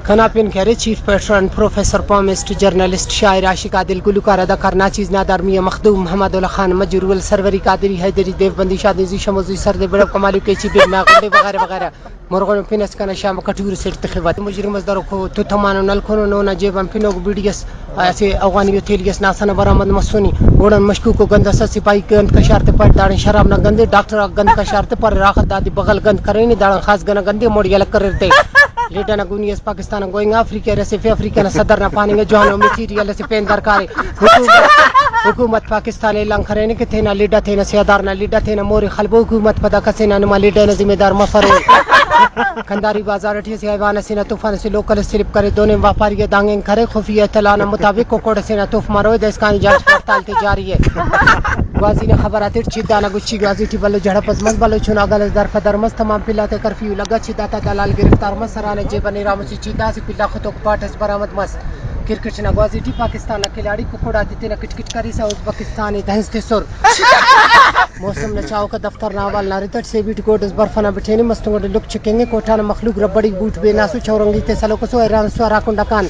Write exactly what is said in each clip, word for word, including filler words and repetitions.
کنا پن کہ ارے چیف پیٹرن، پروفیسر، پومسٹ، جرنلسٹ، شاعر، عاشق، عادل، گلوکار، اداکار، ناچیز، نادار، میاں مخدوم، محمد اللہ خان، مجور اول، سروری، قادری، حیدری، دیوبندی، شادنی، ذیشان، مزوی، سردے، بڑو، کمالو، کیچی، بگ ماغ، غنڈے وغیرہ وغیرہ۔ مرغن پن اس کنا شام کٹور سیٹ تخوت۔ مجرم اس دروکو تو تمانو نلکونو، نونا جیب ان پنوک بیڑی اس، اسہ اوغانی و تیلی اس ناسنا برآمد مسونی۔ اوڑان مشکوک و گند اس، سپاہی گند کشار تے پاٹ داڑان شراب نا گندے، ڈاکٹر آک گند کشار تے پر راخت دادی بغل گند کرینے، داڑان خاص گنا گندے، موڑ یلہ کریر تے۔ لیڈا نا گونی اس پاکستان آن گوئنگ افریقہ، رسیفے افریقہ نا صدر نا پاننگ جوانو میٹیریل اسے پین درکارے۔ حکومت، حکومت پاکستان اعلان کرینے کہ تینا لیڈا، تینا سیادار نا لیڈا، تینا مورے خلبو، حکومت پدا کسے نا نما لیڈا نا ذمہ دار مفرو۔ کنداری بازار ٹی اسے حیوان اسے نا طوفان اسے لوکل اس سلپ کرے، دونیں واپاری آ دانگ اینگ کرے، خفیہ اطلاع نا مطابق ککڑ اسے نا توف مروئے، دائسکانی جانچ پڑتال تے جاری ءِ۔ گوازی نا خبر آتیٹ چیدہ نا گچی گوازی ٹی بھلو جھڑپ اس مس، بھلو چنا گل اس در پہ در مس، تمام پلا تے کرفیو لگا، چیدہ تا دلال گرفتار مس، ہرانا جیب آ نیرام اسی چیدہ اسے پلا ختوک پاٹ اس برآمد مس۔ کرکٹ نا گوازی ٹی پاکستان نا کھلاڑی ککڑ آتے تینا کٹ کٹ کریسہ ازبکستان ءِ دہنس تسر۔ موسم نا چاہوکا دفتر نا حوال نا ردٹ سے بیٹ گوڈ اس برف ئنا بٹینے، مستونگ ئٹی لک چکنگے، کوٹھا نا مخلوق ربڑی بوٹ بیناسو، چورنگی تے سلوکسو، حیران سو ہراکن ڈکان۔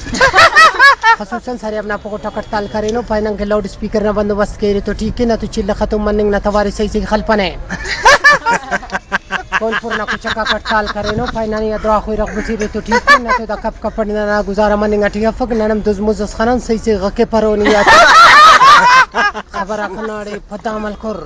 خصوصاً سریاب نا پغٹ آک ہڑتال کرینو، پائینن کہ لاؤڈ اسپیکر نا بندوبست کیرے تو ٹھیک ءِ، نہ تو چلہ ختم مننگ نا توارے صحیح صحیح خلپنہ۔ کون پور نا کچک آک ہڑتال کرینو، پائینن یا دراخوئی رغ بٹیرے تو ٹھیک ءِ، نہ تو دا کپ کپڑ نا گزارہ مننگ ٹی افک، نن ہم دز مز اس خنان صحیح صحیح غکے پرونی آتے۔ خبر آک ہنداڑے پدا عمل کر۔